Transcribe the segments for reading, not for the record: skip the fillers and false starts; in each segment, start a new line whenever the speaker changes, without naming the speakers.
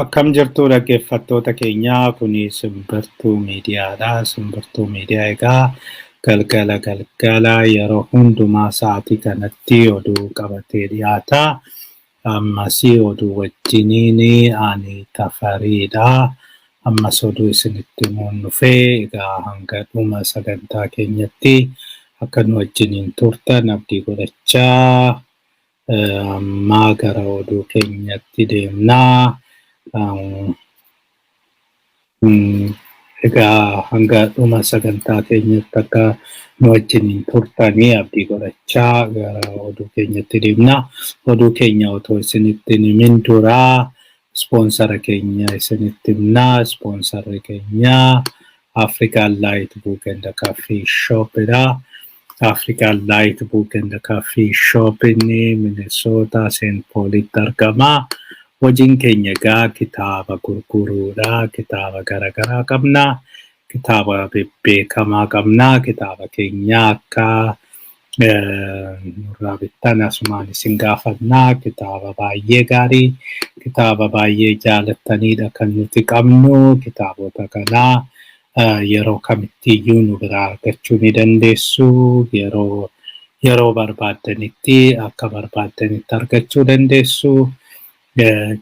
Akkam jirtu dhaggeeffattoota keenyaa, kuni Simbirtuu Miidiyaadha. Simbirtuu Miidiyaa egaa galgala galgala yeroo hundumaa sa'aatii kanatti oduu qabatee dhiyaata. Ammas oduu wajjiniin ani Tafariidha. Ammas oduu isinitti himuun dhufee, egaa hanga dhuma sagantaa keenyatti akka nu wajjiniin turtan abdii godhachaa ammaa gara oduu keenyatti deemnaa. Egaa hanga dhuma sagantaa keenyatti akka nu wajjiniin turtanii abdii godhachaa gara oduu keenyatti deemna. Oduu keenya otoo isinitti hin himin duraa sponsor keenya isinitti himna. Sponsorri keenya African Light Book and Coffee Shopidha. African Light Book and Coffee Shop inni Minnesota St. Paulitti argama. Hojiin keenya egaa kitaaba gurguruudha. Kitaaba garaagaraa qabna. Kitaaba bebbeekamaa qabna. Kitaaba keenya akka nurraa bittan asumaan isin gaafannaa. Kitaaba baay'ee gaarii, kitaaba baay'ee jaalattanidha kan nuti qabnu. Kitaabota kanaa yeroo kamittiyyuu nu biraa argachuu ni dandeessu. Yeroo barbaaddanitti, akka barbaaddanitti argachuu dandeessu.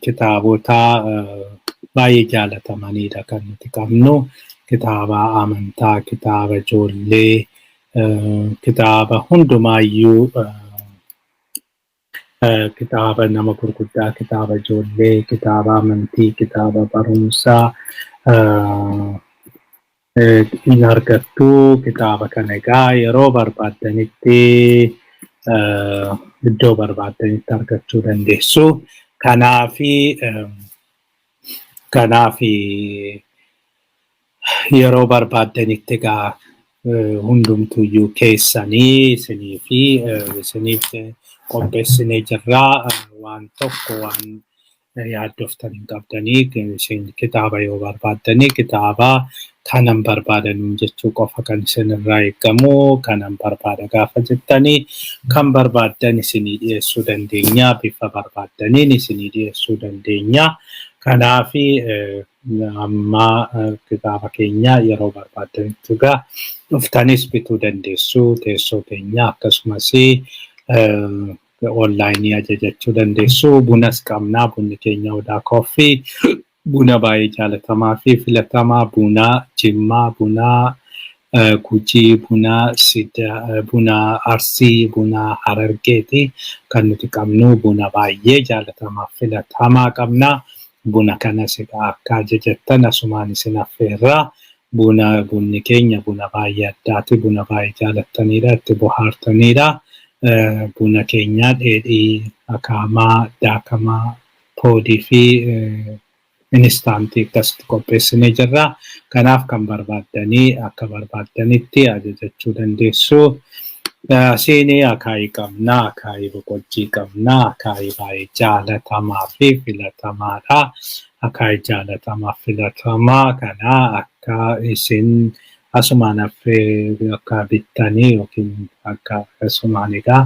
Kitaabota baay'ee jaalatamanidha kan nuti qabnu. Kitaaba amantaa, kitaaba ijoollee, kitaaba hundumaayyuu, kitaaba nama gurguddaa, kitaaba ijoollee, kitaaba amantii, kitaaba barumsaa hin argattu. Kitaaba kana egaa yeroo barbaaddanitti, iddoo barbaaddanitti argachuu dandeessu. Kanaafi yeroo barbaaddanitti egaa hundumtuyyuu keessanii isinii fi isiniif qopheessinee jirraa. Waan tokko waan yaaddoftan hin qabdanii. Isin kitaaba yoo barbaaddanii, kitaaba kanan barbaadan jechuu qofa kan isinirraa eegamu. Kanan barbaada gaafa jettanii, kan barbaaddan isinii dhiyeessuu dandeenya, bifa barbaaddaniin isinii dhiyeessuu dandeenya. Kanaafi amma kitaaba keenya yeroo barbaaddanitti egaa dhuftanis bituu dandeessu teessoo keenya, akkasumas online ajajachuu dandeessu. Bunas qabnaa. Bunni keenya Odaa Coffee, buna baay'ee jaalatamaa fi filatamaa, buna Jimmaa, buna Gujii, buna buna Arsii, buna Harargeeti kan nuti qabnu. Buna baay'ee jaalatamaa filatamaa qabna. Buna kanas egaa akka ajajattan asumaan isin affeerraa. Bunni keenya buna baay'ee addaati. Buna baay'ee jaalattanidha, itti bohaartanidha. Buna keenya dheedhii, akaamaa, daakamaa, poodii fi instant akkasitti qopheessinee jirra. Kanaaf kan barbaaddanii akka barbaaddanitti ajajachuu dandeessu. Asiin akaayii qabna, akaayii boqojjii qabna, akaayii baay'ee jaalatamaa fi filatamaadha. Akaayii jaalatamaa filatamaa kana akka isin asumaan affee akka bittanii yookiin akka asumaan egaa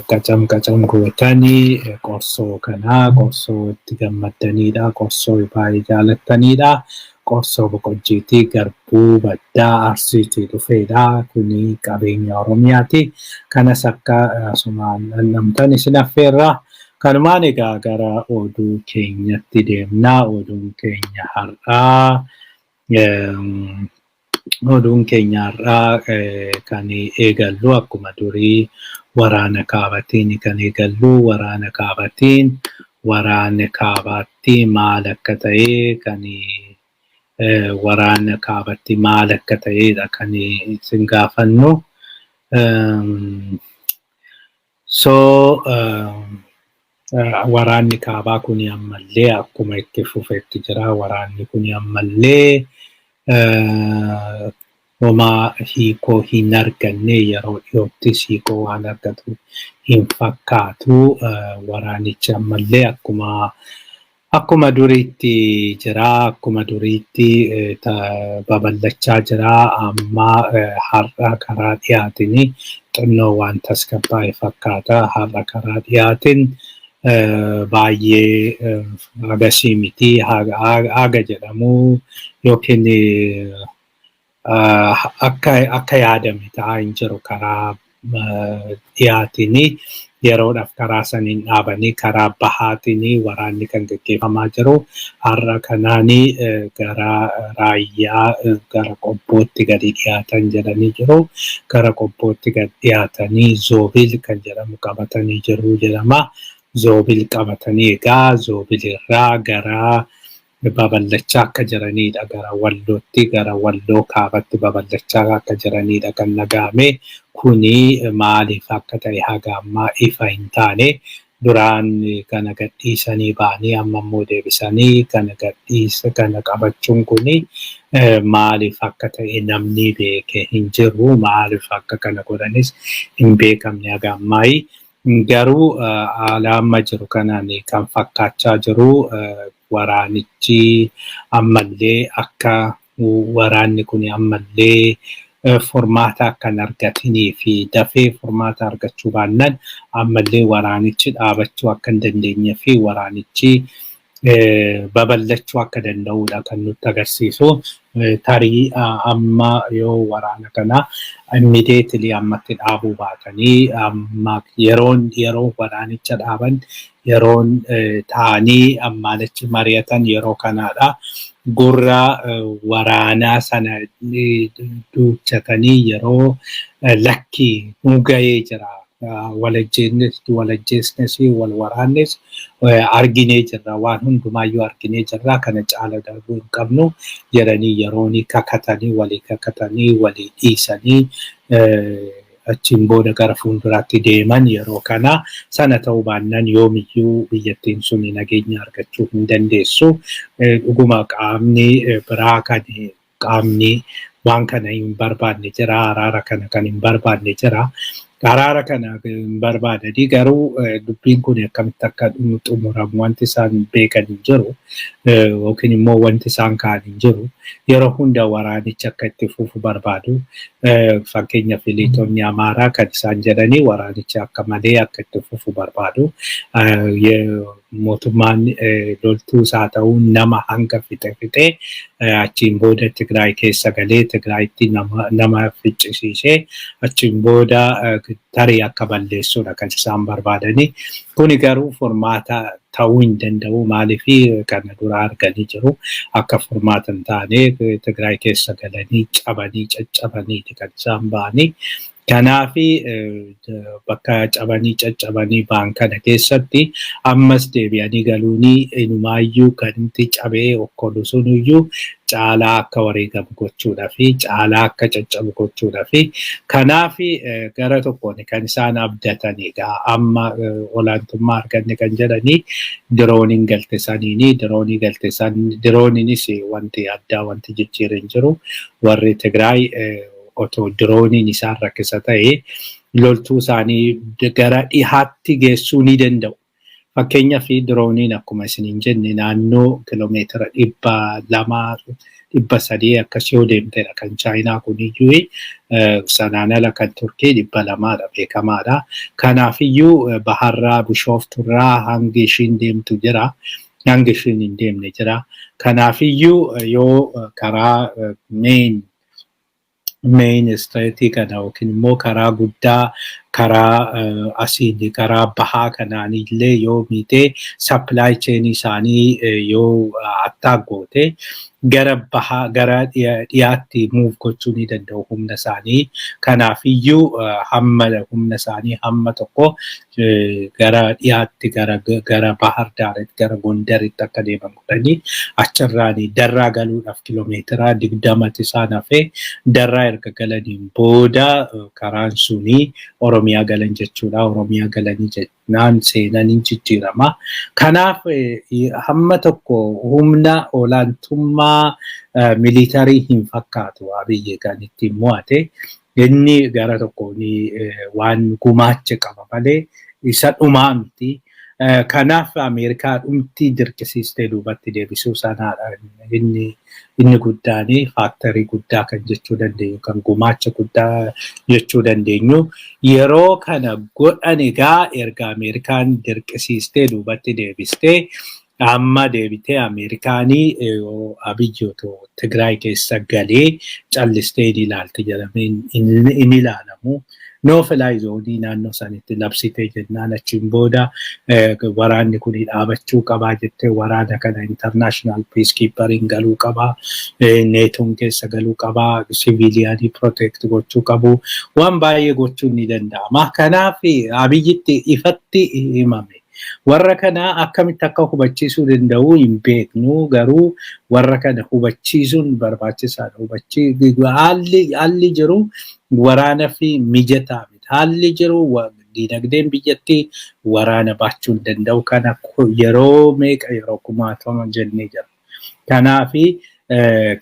qacam qacam gootanii qorsoo kanaa, qorsoo itti gammaddanidha. Qorsoo baay'ee jaalattanidha. Qorsoo boqojjiitii garbuu baddaa Arsiitii dhufeedha. Kuni qabeenya Oromiyaati. Kanas akka asumaan dhandhamtan isin affeerra. Kanumaan egaa gara oduu keenyatti deemna. Oduun keenya har'aa kan eegallu akkuma durii waraana kaabatiin kan eegallu. Waraana kaabatiin, waraana kaabaatti maal akka ta'e kan waraana kaabatti maal akka ta'edha kan isin gaafannu. So waraanni kaabaa kun ammallee akkuma itti fufetti jira. Waraanni kun ammallee homaa hiikoo hin arganne, yeroo dhiyoottis hiikoo waan argatu hin fakkaatu. Waraanichi ammallee akkuma duriitti jira. Akkuma duriitti babal'achaa jira. Amma har'a karaa dhiyaatiin xinnoo waan tasgabbaa'e fakkaata. Har'a karaa dhiyaatiin Baay'ee agasii miti haga jedhamu yookiin akka yaadame ta'aa hin jiru. Karaa dhiyaatiin yeroodhaaf karaa saniin dhaabanii karaa bahaatiin waraanni kan gaggeeffamaa jiru. Har'a kanaani gara Raayyaa, gara Qobbootti gadi dhiyaatan jedhanii jiru. Gara Qobbootti gadi dhiyaatanii Zoobil kan jedhamu qabatanii jiru jedhama. Zoobil qabatanii egaa Zoobil irraa gara babal'achaa akka jiranidha. Gara Wallootti, gara Walloo kaabatti babal'achaa akka jiranidha kan dhaga'ame. Kuni maaliif akka ta'e haga ammaa ifa hin taane. Duraan kana gadhiisanii ba'anii amma immoo deebisanii kana gadhiisa kana qabachuun kuni maaliif akka ta'e namni beeke hin jiru. Maaliif akka kana godhanis hin beekamne haga ammaayi. Garuu haala amma jiru kanaan kan fakkaachaa jiru waraanichi ammallee akka waraanni kun ammallee furmaata akka hin argatinii fi dafee furmaata argachuu baannaan ammallee waraanichi dhaabachuu akka hin dandeenye fi waraanichi babal'achuu akka danda'udha kan nutti agarsiisu. Tarii amma yoo waraana kana immediately ammatti dhaabuu baatanii, amma yeroon waraanicha dhaaban, yeroon ta'anii ammaan achi mari'atan yeroo kanaadha. Gurra waraanaa sana duuchatanii yeroo lakkii nu gahee jira. Walajjeesnes, wal waraannes arginee jirra, waan hundumaayyuu arginee jirra, kana caala darbuu hin qabnu jedhanii yeroon kakatanii, walii kakatanii, walii dhiisanii achiin booda gara fuulduraatti deeman yeroo kana. Sana ta'uu baannaan yoomiyyuu biyyattiin suni nageenya argachuu hin dandeessu. Dhuguma qaamni biraa kan qaamni waan kana hin barbaanne jira, araara kana kan hin barbaanne jira. Araara kana hin barbaadanii garuu dubbiin kun akkamitti akka xumuramu wanti isaan beekan hin jiru yookiin immoo wanti isaan ka'an hin jiru. Yeroo hunda waraanichi akka itti fufu barbaadu. Fakkeenyaaf eliitonni Amaaraa kan isaan jedhanii waraanichi akka malee akka itti fufu barbaadu. Mootummaan loltuus haa ta'u nama hanga fixe fixee achiin booda Tigraay keessa galee Tigraayitti nama ficcisiisee achiin booda tarii akka balleessudha kan isaan barbaadanii. Kuni garuu furmaata ta'uu hin danda'u. Maaliif kana dura arganii jiru. Akka furmaata hin taane Tigraay keessa galanii cabanii caccabaniiti kan isaan ba'anii. Kanaafi bakka cabanii caccabanii ba'an kana keessatti ammas deebi'anii galuuni inumaayyuu kan nuti cabee okkolu suniyyuu caalaa akka wareegamu gochuudhaa fi caalaa akka caccabu gochuudhaa fi kanaafi gara tokkoon kan isaan abdatan egaa amma olaantummaa arganne kan jedhanii dirooniin galte saniini diroonii galte san. Dirooniinis wanti addaa wanti jijjiirre hin jiru. Warri Tigraay otoo dirooniin isaan rakkisa ta'e loltuu isaanii gara dhihaatti geessuu ni danda'u. Fakkeenyaaf dirooniin akkuma isiniin jenne naannoo kiloomeetira 200, 300 akkas yoo deemtedha kan Chaayinaa kuniyyuu. Sanaan ala kan Turkii 200dha, beekamaadha. Kanaafiyyuu baharraa, Bishoofturraa hangi ishiin deemtu jira. Hangi ishiin hin deemne jira. Kanaafiyyuu yoo karaa main streetii kana yookiin immoo karaa guddaa, karaa asiin karaa bahaa kanaan illee yoo miitee supply chain isaanii yoo attack goote gara bahaa, gara dhiyaatti move gochuu ni danda'u humna isaanii. Kanaafiyyuu hamma humna isaanii hamma tokko gara dhiyaatti, gara Bahar Daaritti, gara Gondaritti akka deeman godhanii achirraanii Darraa galuudhaaf kiloomeetira 20tti isaan hafee. Darraa erga galaniin booda karaan sunii Oromiyaa galan jechuudha. Oromiyaa galanii jennaan seenanii jijjiirama. Kanaaf hamma tokko humna olaantummaa militarii hin fakkaatu Abiyyi kan ittiin mo'ate. Inni gara tokkoon waan gumaacha qaba malee isa dhumaa miti. Kanaaf Ameerikaa dhumti dirqisiistee duubatti deebisuu sanaadha inni Inni guddaan factorii guddaa kan jechuu dandeenyu, kan gumaacha guddaa jechuu dandeenyu. Yeroo kana godhan egaa erga Ameerikaan dirqisiistee duubatti deebistee, amma deebitee Ameerikaanii Abiyyi otoo Tigraay keessa galee callistee ni ilaalti jedhamee hin ilaalamu. No fly zoneii naannoo sanitti labsitee jennaan, achiin booda waraanni kun dhaabachuu qabaa jettee, waraana kana international peacekeeperiin galuu qabaa, NATOn keessa galuu qabaa, civilianii protect gochuu qabu, waan baay'ee gochuun ni danda'ama. Kanaaf Abiyyitti ifatti himame. Warra kana akkamitti akka hubachiisuu danda'u hin beeknu, garuu warra kana hubachiisuun barbaachisaadha. Haalli jiru waraana fi mijataa miti. Haalli jiru diinagdeen biyyattii waraana baachuu hin danda'u. Kana yeroo meeqa, yeroo kumaatama jennee jira. Kanaafi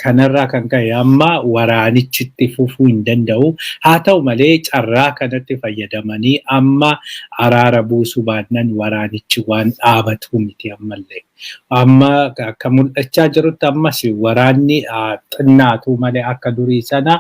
kanarraa kan ka'e amma waraanichitti fufuu hin danda'u. Haa ta'u malee, carraa kanatti fayyadamanii amma araara buusuu baannaan waraanichi waan dhaabatu miti ammallee. Amma akka mul'achaa jirutti ammas waraanni xinnaatu malee akka durii sana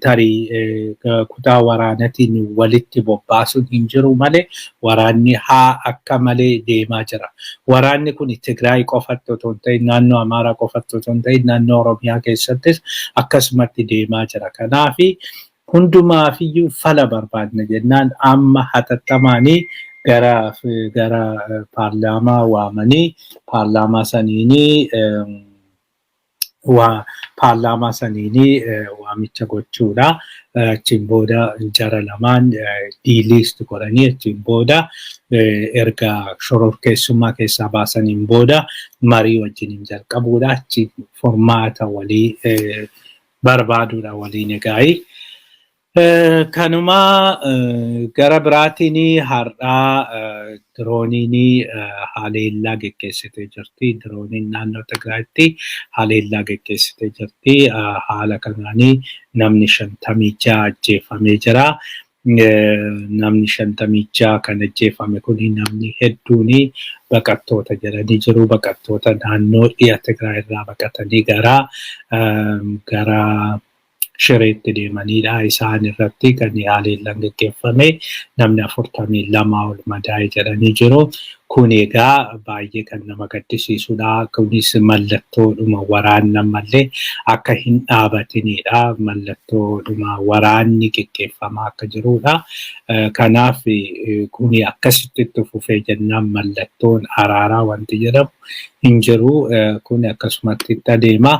tarii kutaa waraanatiin walitti bobbaasuun hin jiru malee waraanni haa akka malee deemaa jira. Waraanni kun Tigraay qofatti otoo hin ta'in, naannoo Amaaraa qofatti otoo hin ta'in, naannoo Oromiyaa keessattis akkasumatti deemaa jira. Kanaafi hundumaafiyyuu fala barbaadna jennaan amma hatattamaanii gara paarlaamaa waamanii paarlaamaa saniinii waamicha gochuudha. Achiin booda jara lamaan delist godhanii, achiin booda erga shororkeessummaa keessaa baasaniin booda marii wajjin jalqabuudha. Achi furmaata walii barbaaduudha waliin egaayi. Kanuma gara biraatiin har'aa dirooniin haleellaa geggeessitee jirti. Dirooniin naannoo Tigraayitti haleellaa geggeessitee jirti. Haala kanaanii namni 56 ajjeefamee jira. Namni 56 kan ajjeefame kun namni hedduun baqattoota jedhanii jiru. Baqattoota naannoo dhiya Tigraay irraa baqatanii gara Shireetti deemanidha. Isaan irratti kan haleellaan geggeeffame, namni 42 ol madaa'e jedhanii jiru. Kun egaa baay'ee kan nama gaddisiisudha. Kunis mallattoodhuma waraanni ammallee akka hin dhaabatinidha. Mallattoodhuma waraanni geggeeffamaa akka jirudha. Kanaaf kuni akkasitti itti fufee jennaan mallattoon araaraa wanti jedhamu hin jiru. Kun akkasumatti itti adeema.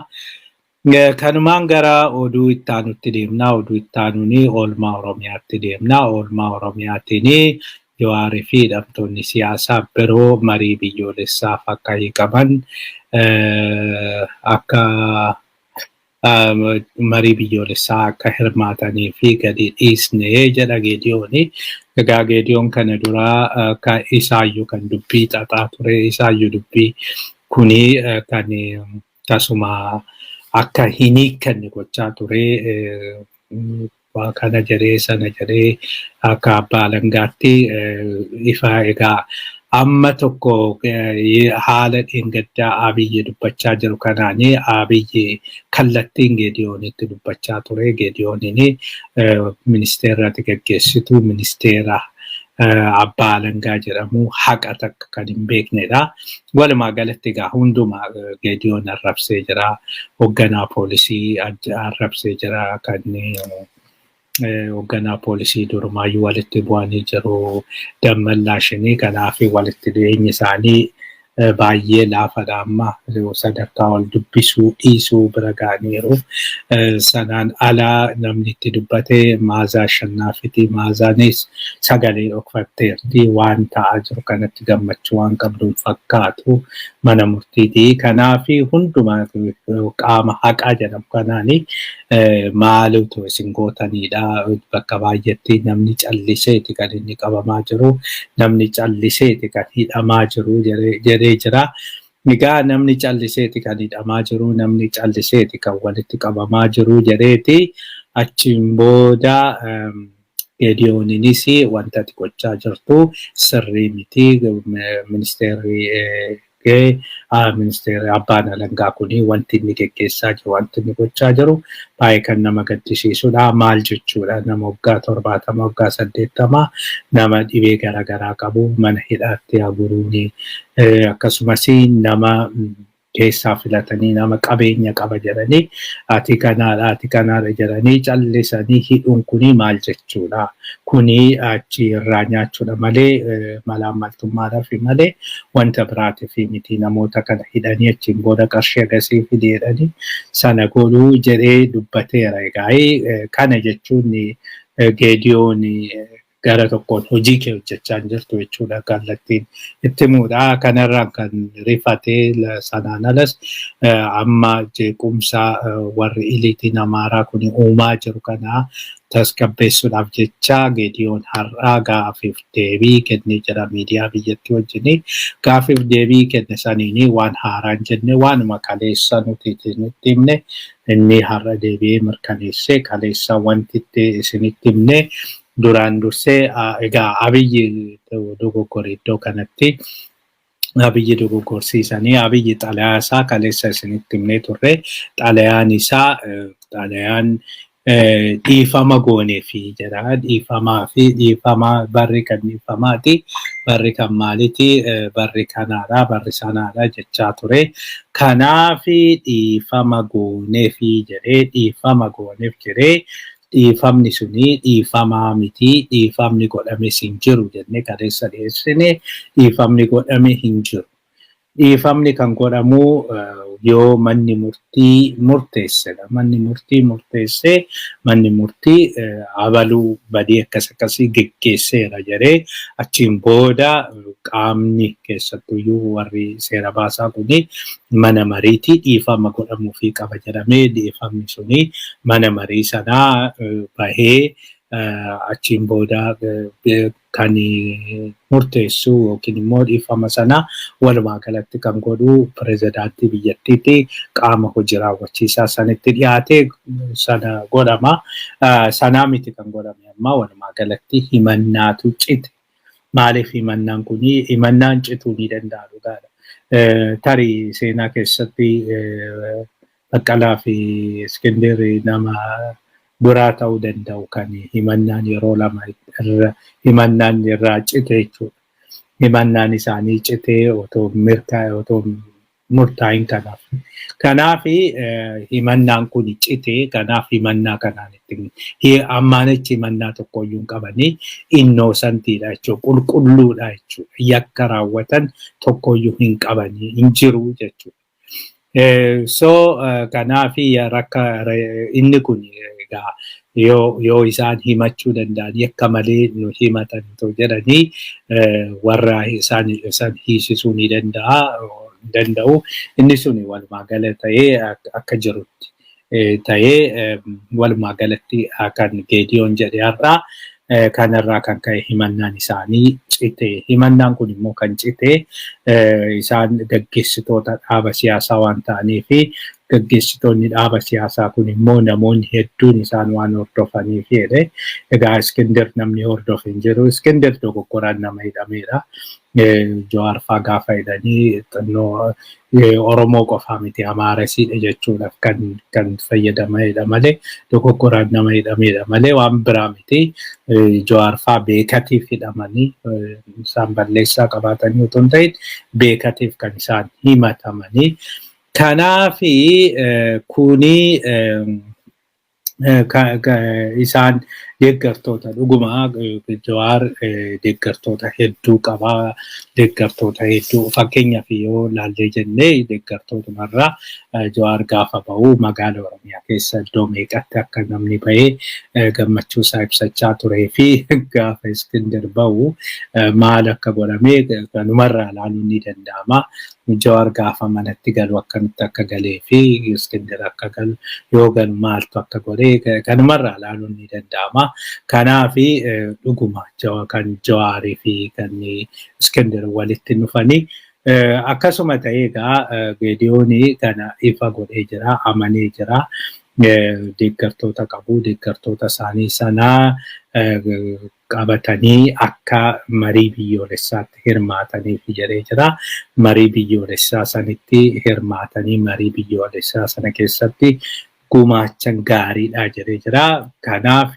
Kanumaan gara oduu itti aanutti deemna. Oduu itti aanuun oolmaa Oromiyaatti deemna. Oolmaa Oromiyaatiin Jawaarii fi hidhamtoonni siyaasaa biroo marii biyyoolessaaf akka hiikaman, akka marii biyyoolessaa akka hirmaatanii fi gadi dhiisne jedha Geediyooni. Egaa Geediyoon kana duraa isaayyuu kan dubbii xaxaa ture, isaayyuu dubbii kuni kan tasuma akka hin hiikkanne gochaa ture. Kana jedhee, sana jedhee, akka abbaa alangaatti ifa. Egaa amma tokko haala dheengaddaa Abiyyi dubbachaa jiru kanaani Abiyyi kallattiin Geediyoonitti dubbachaa ture. Geediyooniin ministeera ati gaggeessitu, ministeera abbaa alangaa jedhamu, haqa takka kan hin beeknedha. Walumaa galatti egaa hundumaa Geediyoon arrabsee jira. Hoogganaa poolisii arrabsee jira. Kan hoogganaa poolisii durumaayyuu walitti bu'anii jiru. Dammallaashinii kanaaf walitti dhiyeenyi isaanii baay'ee laafadha, amma sadarkaa wal dubbisuu dhiisuu bira ga'aniiru. Sanaan alaa namni itti dubbate Maazaa Ashannaafiti. Maazaanis sagalee dhokfatteerti. Waan ta'aa jiru kanatti gammachuu waan qabdu hin fakkaatu mana murtiiti. Kanaaf hundumaa qaama haqaa jedhamu kanaani maalitu isin gootanidha. Bakka baay'eetti namni calliseeti kan inni qabamaa jiru. Namni calliseeti kan hidhamaa jiru jedhee jira. Egaa namni calliseeti kan hidhamaa jiru, namni calliseeti kan walitti qabamaa jiru jedheeti. Achiin booda Geediyooninis wanta ati gochaa jirtu sirrii miti. Ministeerri Ministeerri abbaan alangaa kuni wanti inni geggeessaa jiru, wanti inni gochaa jiru baay'ee kan nama gaddisiisudha. Maal jechuudha, nama waggaa 70, waggaa 80, nama dhibee garaagaraa qabu mana hidhaatti haguruuni, akkasumas nama keessaa filatanii, nama qabeenya qaba jedhanii, ati kanaadha, ati kanaadha jedhanii callisanii hidhuun kuni maal jechuudha? Kuni achi irraa nyaachuudha malee, malaammaltummaadhaaf malee wanta biraatiif miti. Namoota kana hidhanii achiin booda qarshii agasii fidi jedhanii sana godhuu jedhee dubbateera. Egaa kana jechuun Geediyoon gara tokkoon hojii kee hojjechaa hin jirtu jechuudha, kallattiin itti himuudha. Kanarraan kan rifatee sanaan alas amma jeequmsa warri iliitiin Amaaraa kun uumaa jiru kana tasgabbeessuudhaaf jecha Geediyoon har'aa gaafiif deebii kennee jira miidiyaa biyyattii wajjin. Gaafiif deebii kenne saniin waan haaraa hin jenne, waanuma kaleessa nuti isinitti himne inni har'a deebi'ee mirkaneessee, kaleessa wanti isinitti himne duraan dursee. Egaa Abiyyi dogoggore iddoo kanatti. Abiyyi dogoggorsiisanii, Abiyyi xalayaa isaa kaleessa isinitti himnee turre. Xalayaan isaa xalayaan dhiifama gooneefi jedha. Dhiifamaa fi dhiifama, barri kan dhiifamaati, barri kan maaliiti, barri kanaadha, barri sanaadha jechaa ture. Kanaafi dhiifama gooneefi jedhee, dhiifama gooneef jedhee, dhiifamni suni dhiifamaa miti, dhiifamni godhames hin jiru jennee kaleessa dhiyeessine. Dhiifamni godhame hin jiru. Dhiifamni kan godhamu yoo manni murtii murteessedha. Manni murtii murteessee, manni murtii abaluu badii akkas akkasii geggeesseera jedhee, achiin booda qaamni keessattuyyuu warri seera baasaa kuni mana mariitii dhiifama godhamuufii qaba jedhamee, dhiifamni suni mana marii sanaa bahee, achiin booda kan murteessu yookiin immoo dhiifama sana walumaa galatti kan godhu pirezidaantii biyyattiitti, qaama hojii raawwachiisaa sanitti dhiyaatee sana godhama. Sanaa miti kan godhame, amma walumaa galatti himannaatu cite. Maaliif himannaan kuni, himannaan cituu ni danda'a dhugaadha. Tarii seenaa keessatti Baqqalaa fi Iskindir nama duraa ta'uu danda'u kan himannaan yeroo lama irra himannaan irraa cite jechuudha. Himannaan isaanii citee otoo mirkaa'e, otoo murtaa'in kanaaf. Kanaaf himannaan kun cite, kanaaf himannaa kanaan itti ammaanichi himannaa tokkoyyuu hin qabanii, innosantiidha jechuudha. Qulqulluudha jechuudha. Yakka raawwatan tokkoyyuu hin qabanii, hin jiru jechuudha. So kanaaf rakka inni kun egaa yoo isaan himachuu danda'an, yakka malee nu himatan otoo jedhanii, warra isaan hiisisuu ni danda'a danda'u. Inni sun walumaa gala ta'ee akka jirutti ta'ee, walumaa galatti kan Geediyoon jedhe har'aa kanarraa kan ka'e himannaan isaanii cite. Himannaan kun immoo kan cite isaan gaggeessitoota dhaaba siyaasaa waan ta'anii fi gaggeessitoonni dhaaba siyaasaa kun immoo namoonni hedduun isaan waan hordofaniif jedhe. Egaa Iskindir namni hordofe hin jiru. Iskindir dogoggoraan nama hidhameedha. Jawaar faa gaafa hidhanii xinnoo Oromoo qofaa miti Amaarasiidha jechuudhaaf kan fayyadamanidha malee, dogoggoraan nama hidhamedha malee waan biraa miti. Jawaar faa beekatiif hidhamanii, isaan balleessaa qabaatanii otoo hin ta'in beekatiif kan isaan himatamanii. Kanaafi kuni isaan deeggartoota, dhuguma Jawaar deeggartoota hedduu qabaa. Deeggartoota hedduu fakkeenyaaf yoo laallee jennee, deeggartootumarraa Jawaar gaafa ba'u magaala Oromiyaa keessa iddoo meeqatti akka namni bahee gammachuu isaa ibsachaa turee fi gaafa Iskindir ba'u maal akka godhame kanumarraa ilaaluun ni danda'ama. Jawaar gaafa manatti galu akkamitti akka galee fi Iskindir akka galu, yoo galu maaltu akka godhe kanumarraa ilaaluun ni danda'ama. Kanaafi dhuguma kan Jawaarii fi kan Iskindir walitti dhufanii akkasuma ta'ee, egaa Geediyoonii kana ifa godhee jira, amanee jira. Deeggartoota qabu. Deeggartoota isaanii sanaa qabatanii akka marii biyyoolessaatti hirmaataniif jedhee jira. Marii biyyoolessaa sanitti hirmaatanii marii biyyoolessaa sana keessatti gumaachan gaariidha jedhee jira. Kanaaf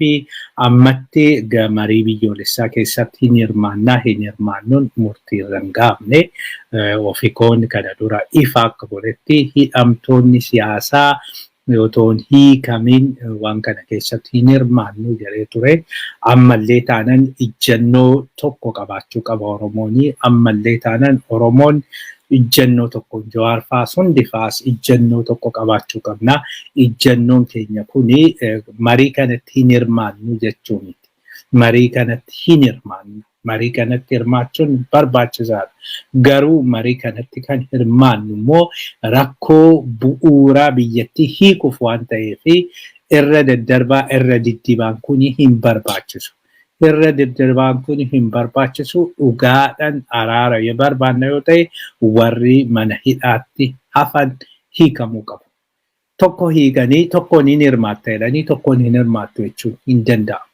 ammatti marii biyyoolessaa keessatti hin hirmaannaa hin hirmaannuun murtii irra hin gaafne. Ofikoon kana dura ifa akka godhetti hidhamtoonni siyaasaa otoo hin hiikamin waan kana keessatti hin hirmaannu jedhee ture. Ammallee taanan ijjannoo tokko qabaachuu qaba Oromooni. Ammallee taanan Oromoon ijjannoo tokko, Jawaar faas hundi faas ijjannoo tokko qabaachuu qabna. Ijjannoon keenya kuni marii kanatti hin hirmaannu jechuu miti. Marii kanatti hin hirmaannu. Marii kanatti hirmaachuun barbaachisaadha. Garuu marii kanatti kan hirmaannu immoo rakkoo bu'uuraa biyyattii hiikuuf waan ta'eef irra daddarbaa irra diddibaan kuni hin barbaachisu. Irra daddarbaan kun hin barbaachisu. Dhugaadhaan araara yoo barbaanna yoo ta'e, warri mana hidhaatti hafan hiikamuu qabu. Tokko hiikanii tokkoon hin hirmaatta jedhanii tokkoon hin hirmaattu jechuun hin danda'amu.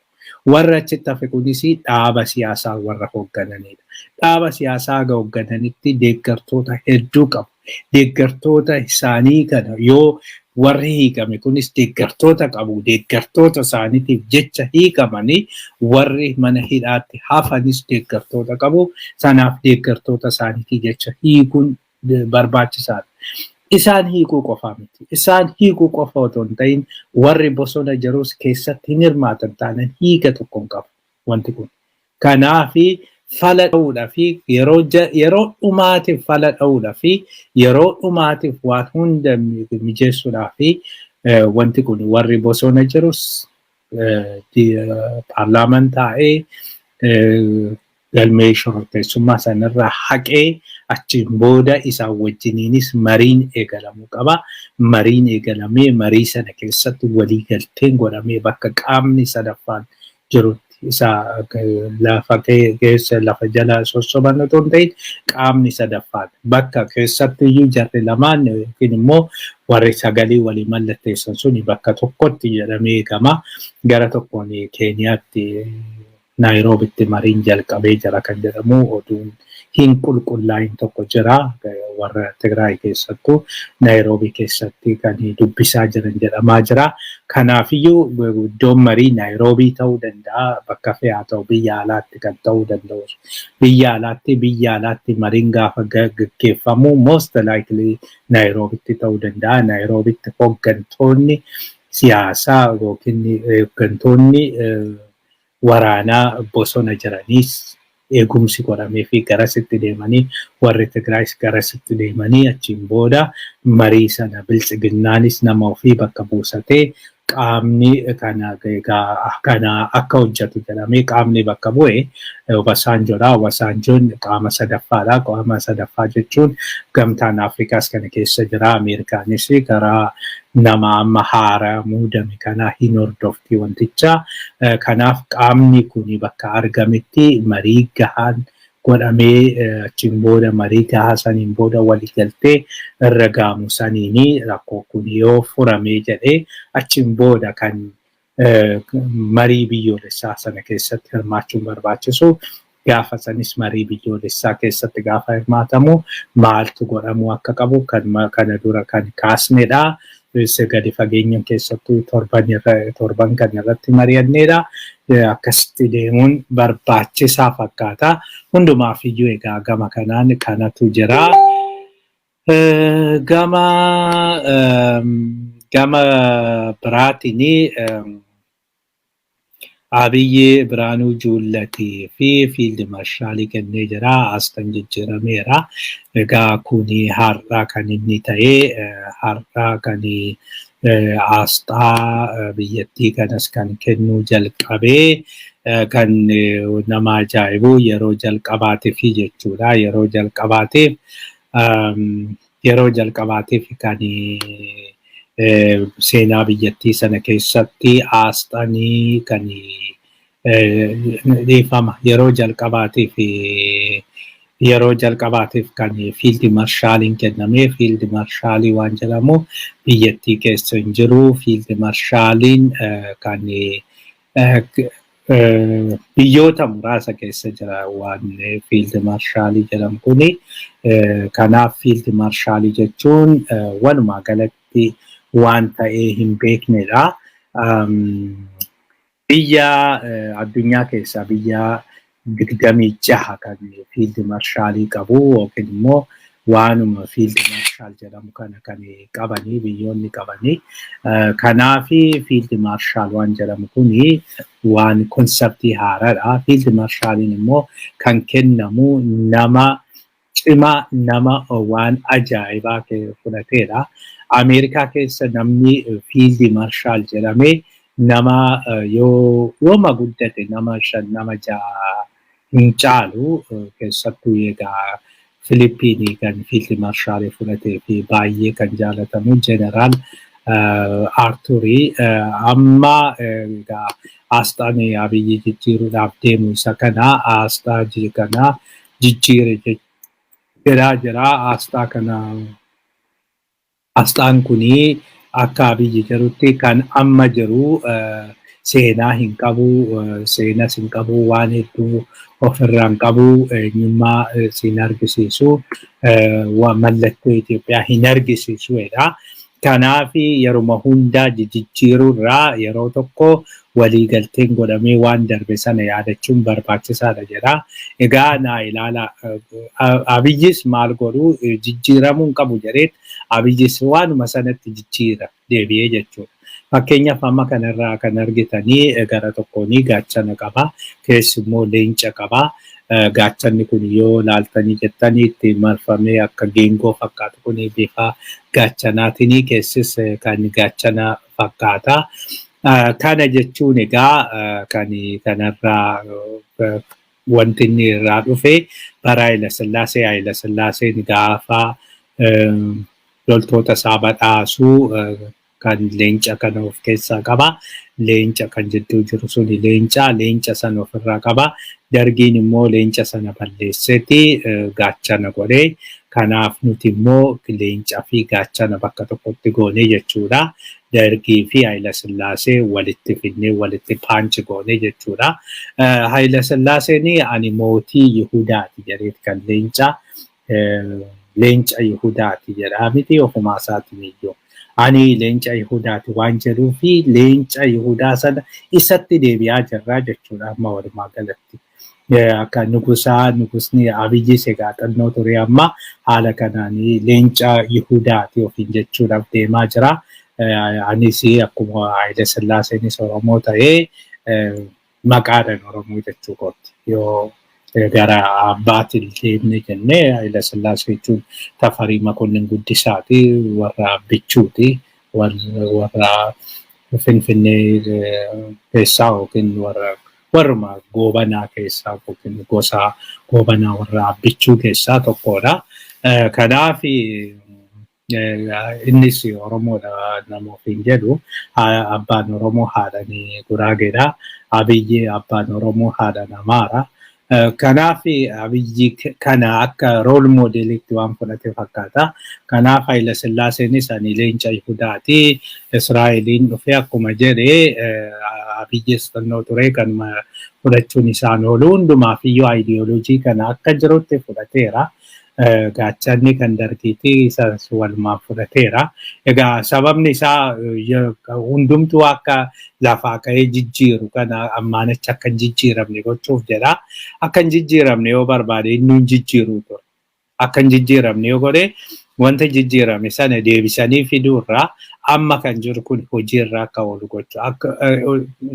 Warra achitti hafe kunis dhaaba siyaasaa warra hooggananidha. Dhaaba siyaasaa haga hooggananitti deeggartoota hedduu qabu. Deeggartoota isaanii kana yoo warri hiikame kunis deeggartoota qabu. Deeggartoota isaaniitiif jecha hiikamanii, warri mana hidhaatti hafanis deeggartoota qabu. Sanaaf deeggartoota isaaniitiif jecha hiikuun barbaachisaadha. Isaan hiikuu qofaa miti. Isaan hiikuu qofa otoo hin ta'in, warri bosona jirus keessatti hin hirmaatan taanaan hiika tokko hin qabu wanti kun. Kanaafi fala dha'uudhaa fi yeroo dhumaatiif fala dha'uudhaa fi yeroo dhumaatiif waan hunda mijeessuudhaa fi wanti kun warri bosona jirus paarlaamaan taa'ee galmee shororkeessummaa sanarraa haqee achiin booda isaan wajjiniinis mariin eegalamuu qaba. Mariin eegalamee marii sana keessatti waliigalteen godhamee bakka qaamni sadaffaan jirutti, isa lafa keessa lafa jala sossoban otoo hin ta'in, qaamni sadaffaan bakka keessatti iyyuu jarri lamaan yookiin immoo warri sagalee walii mallatteessan suni bakka tokkotti jedhamee eegama. Gara tokkoon Keeniyaatti Naayiroobitti mariin jalqabee jira kan jedhamu oduun hin qulqullaa'in tokko jira. Warra Tigraay keessattuu Naayiroobii keessatti kan dubbisaa jiran jedhamaa jira. Kanaafiyyuu iddoon marii Naayiroobii ta'uu danda'a. Bakka fe'aa ta'u biyya alaatti kan ta'uu danda'u. Biyya alaatti mariin gaafa gaggeeffamu most likely Naayiroobitti ta'uu danda'a. Naayiroobitti hooggantoonni siyaasaa yookiin hooggantoonni waraanaa bosona jiraniis eegumsi godhamee fi garasitti deemanii, warri Tigraayis garasitti deemanii, achiin booda marii sana biltsiginnaanis nama ofii bakka buusatee qaamni kana kana akka hojjetu jedhamee qaamni bakka bu'e Obasanjoodha. Obasanjoon qaama sadaffaadha. Qaama sadaffaa jechuun gamtaan Afrikaas kana keessa jira. Ameerikaanis karaa nama amma haaraa muudame kana hin hordofti wanticha. Kanaaf qaamni kun bakka argametti marii gahaan godhamee achiin booda marii gahaa saniin booda waliigaltee irra gaamu saniini rakkoo kun yoo furamee jedhee achiin booda kan marii biyyoolessaa sana keessatti hirmaachuun barbaachisu. Gaafa sanis marii biyyoolessaa keessatti gaafa hirmaatamu maaltu godhamuu akka qabu kan kana dura kan kaasnedha. Gadi fageenyan keessattuu torban kan irratti mari'annedha. Akkasitti deemuun barbaachisaa fakkaata. Hundumaaf iyyuu egaa gama kanaan kanatu jira. Gama biraatiin Abiyyi Biraanuu Juullatii fi Fiild Maarshaalii kennee jira. Asxaan jijjiirameera. Egaa kuni har'a kan inni ta'e, har'a kan asxaa biyyattii kanas kan kennuu jalqabee, kan nama ajaa'ibu yeroo jalqabaatiif jechuudha. Yeroo jalqabaatiif kan seenaa biyyattii sana keessatti asxaanii kan dhiifama yeroo jalqabaatiif Yeroo jalqabaatiif kan field marshaliin kenname. Field marshalii waan jedhamu biyyattii keessa hin jiru. Field marshaliin kan biyyoota muraasa keessa jira waan field marshalii jedhamu kuni. Kanaaf field marshalii jechuun walumaa galatti waan ta'ee hin beeknedha. Biyya addunyaa keessaa biyya 26 kan field marshalii qabu yookiin immoo waanuma field marshal jedhamu kana kan qabanii biyyoonni qabanii. Kanaafi field marshal waan jedhamu kuni waan conceptii haaraadha. Field marshaliin immoo kan kennamu nama cimaa, nama waan ajaa'ibaa fudhateedha. Ameerikaa keessa namni field marshal jedhamee nama yoo yooma guddate nama shan, nama ja'a hin caalu. Keessattuu egaa Filiippiinii kan field marshalii fudhatee fi baay'ee kan jaalatamu Jeneraal Arturii. Amma egaa asxaan Abiyyi jijjiiruudhaaf deemu isa kana, asxaa kana jijjiire jedhaa jira. Asxaa kana, asxaan kunii akka Abiyyi jedhutti kan amma jiru seenaa hin qabu, seenas hin qabu, waan hedduu ofirraa hin qabu, eenyummaa siin argisiisu, mallattoo Itoophiyaa hin argisiisuudha. Kanaaf yeruma hundaa jijjiiruurraa yeroo tokko waliigalteen godhamee waan darbe sana yaadachuun barbaachisaadha jedha. Egaa naa ilaala, Abiyyis maal godhu, jijjiiramuu hin qabu jedheet Abiyyis waanuma sanatti jijjiira deebi'ee jechuudha. Fakkeenyaaf amma kanarraa kan argitanii gara tokkoonii gaachana qaba. Keessi immoo leenca qaba. Gaachanni kun yoo laaltanii jettanii itti marfamee akka geengoo fakkaatu kun bifa gaachanaatiin, keessis kan gaachana fakkaata. Kana jechuun egaa kan kanarraa wanti inni irraa dhufe bara Haayila Sillaasee, Haayila Sillaaseen gaafa loltoota isaa badhaasuu kan leenca kana of keessaa qaba. Leenca kan jidduu jiru suni leenca, leenca sana ofirraa qaba. Dargiin immoo leenca sana balleesseeti gaachana godhee, kanaaf nuti immoo leencaa fi gaachana bakka tokkotti goone jechuudha. Dargii fi Haayila Sillaasee walitti fidnee walitti paanchi goone jechuudha. Haayila Sillaaseen ani mootii Yihudaati jedheet kan leenca Yihudaati jedhaa miti ofumaa isaatiin iyyuu. Ani leenca Yihudaati waan jedhuu fi leenca Yihudaa sana isatti deebi'aa jirraa jechuudha amma walumaa galatti. Akka nugusaa, nugusni Abiyyis egaa xinnoo ture, amma haala kanaan leenca Yihudaati ofiin jechuudhaaf deemaa jira. Anis akkuma Haayile Sillaaseenis Oromoo ta'ee maqaadhaan Oromoo jechuu kooti. Yoo gara abbaatiin deemne jennee, Haayile Sillaasee jechuun Tafarii Makonnin Guddisaati, warra Bichuuti, warra Finfinnee keessaa yookiin warra warruma Goobanaa keessaa yookiin gosa Goobanaa warra Bichuu keessaa tokkodha. Kanaaf innis Oromoodha nama ofiin jedhu. Abbaan Oromoo, haadhani Guraageedha. Abiyyi abbaan Oromoo, haadhan Amaara. Kanaaf Abiyyi kana akka role modelitti waan fudhate fakkaata. Kanaaf Haayila Sillaaseenis ani leenca Yihudaati. Israa'eliin dhufe akkuma jedhe, Abiyyis xinnoo ture kanuma fudhachuun isaan oolu. Hundumaaf iyyuu ideology kana akka jirutti fudhateera. Gaachanni kan dargiitii isas walumaan fudhateera. Egaa sababni isaa hundumtuu akka lafaa ka'ee jijjiiru kana ammaanicha akka hin jijjiiramne gochuuf jedha. Akka hin jijjiiramne yoo barbaade inni hin jijjiiru ture. Akka hin jijjiiramne yoo godhe, wanta jijjiirame sana deebisanii fiduurraa amma kan jiru kun hojiirra akka oolu gochuu. Akka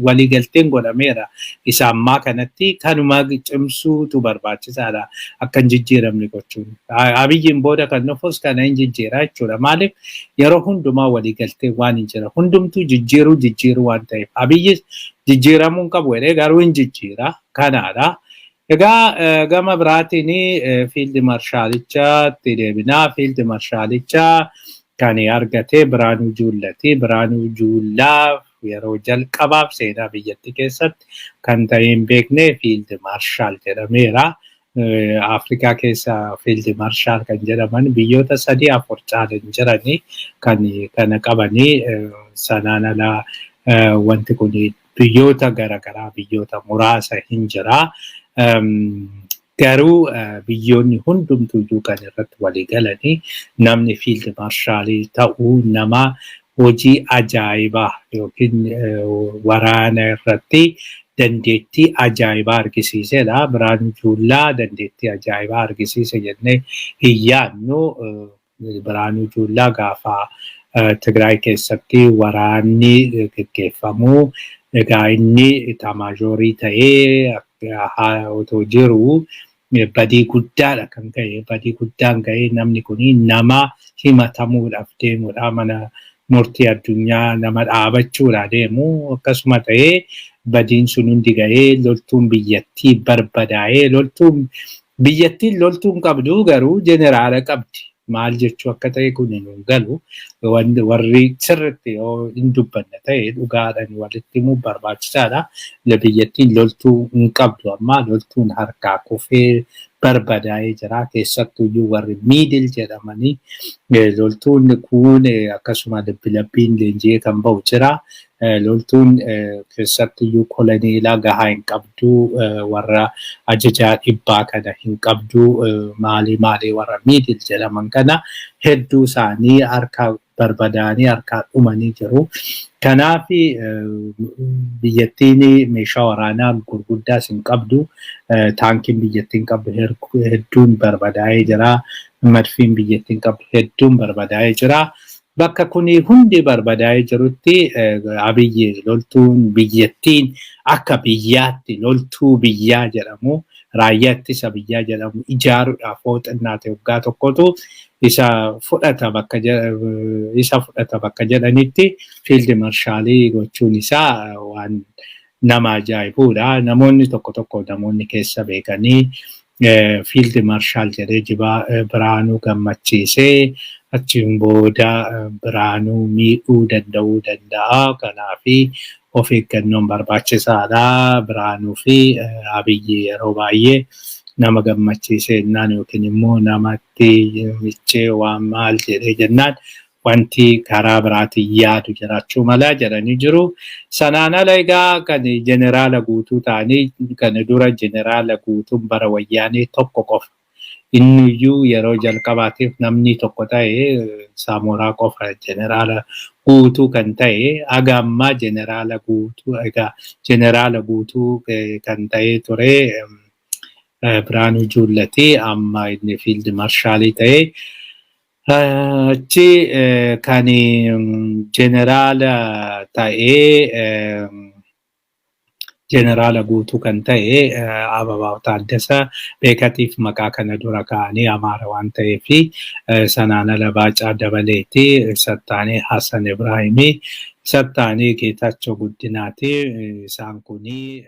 waliigalteen godhameera. Isa ammaa kanatti kanuma cimsuutu barbaachisaadha akka hin jijjiiramne gochuun. Abiyyiin booda kan dhufus kana hin jijjiira jechuudha. Maaliif? Yeroo hundumaa waliigalteen waan hin jira. Hundumtuu jijjiiruu jijjiiruu waan ta'eef. Abiyyis jijjiiramuu hin qabu jedhee garuu hin jijjiira. Kanaadha. Egaa gama biraatiin field marshalichaatti deebinaa. Field marshalichaa kan argate Biraanuu Juullati. Biraanuu Juullaa yeroo jalqabaaf seenaa biyyattii keessatti kan ta'e hin beekne field marshal jedhameera. Afrikaa keessa field marshal kan jedhaman biyyoota sadii afur caalan jiranii kan kana qabanii. Sanaan alaa wanti kun biyyoota garaagaraa, biyyoota muraasa hin jiraa. Garuu biyyoonni hundumtuyyuu kan irratti walii galanii namni field marshalii ta'uu nama hojii ajaa'ibaa yookiin waraana irratti dandeettii ajaa'ibaa argisiisedha. Biraanuu Juullaa dandeettii ajaa'ibaa argisiise jennee hin yaadnu. Biraanuu Juullaa gaafa Tigraay keessatti waraanni geggeeffamu, egaa inni itaamaajorii ta'ee otoo jiru badii guddaadha kan ga'e. Badii guddaan ga'e, namni kun nama himatamuudhaaf deemudha. Mana murtii addunyaa nama dhaabachuudha deemu. Akkasuma ta'ee badiin sun hundi ga'ee, loltuun biyyattii barbadaa'ee, loltuun biyyattiin loltuun qabdu garuu jeneraala qabdi. Maal jechuu akka ta'e kun hin galu. Warri sirriitti yoo hin dubbanne ta'e dhugaadhaan walitti himuu barbaachisaadha. Biyyattiin loltuu hin qabdu, amma loltuun harkaa kufee barbadaa'ee jira. Keessattuyyuu warri miidil jedhamanii loltuun kun akkasuma labbi labbiin leenji'ee kan bahu jira. Loltuun keessattuyyuu koloneelaa gahaa hin qabdu, warra ajajaa dhibbaa kana hin qabdu, maalii maalii warra miidil jedhaman kana hedduu isaanii harka barbadaa'anii harkaa dhumanii jiru. Kanaaf biyyattiin meeshaa waraanaa gurguddaas hin qabdu. Taankiin biyyattiin qabdu hedduun barbadaa'ee jira. Madfiin biyyattiin qabdu hedduun barbadaa'ee jira. Bakka kuni hundi barbadaa'ee jirutti Abiyyi loltuun biyyattiin akka biyyaatti loltuu biyyaa jedhamu, raayyaa ittisa biyyaa jedhamu ijaaruudhaaf hoo xinnaate waggaa tokkotu isa fudhata bakka jedhanitti field marshalii gochuun isaa waan nama ajaa'ibudha. Namoonni tokko tokko, namoonni keessa beekanii, field marshal jedhee jibaa Biraanuu gammachiisee achiin booda Biraanuu miidhuu danda'uu danda'a. Kanaafi of eeggannoon barbaachisaadha. Biraanuu fi Abiyyi yeroo baay'ee nama gammachiisee jennaan yookiin immoo namatti michee waan maal jedhee jennaan wanti karaa biraatiin yaadu jiraachuu mala jedhanii jiru. Sanaan ala egaa kan jeneraala guutuu ta'anii, kan dura jeneraala guutuun bara Wayyaanee tokko qofa. Inni iyyuu yeroo jalqabaatiif namni tokko ta'e Saamoraa qofa jeneraala guutuu kan ta'e. Haga ammaa jeneraala guutuu, egaa jeneraala guutuu kan ta'ee ture Biraanuu Juullati, amma inni field marshalii ta'e. Achi kan jeneraala ta'ee, jeneraala guutuu kan ta'e Ababaw Taaddasaa beekatiif maqaa kana dura ka'anii Amaara waan ta'eefi. Sanaan ala Baacaa Dabaleeti, Sattaanii Hassan Ibraahimii, Sattaanii Geetaachoo Guddinaati. Isaan kuni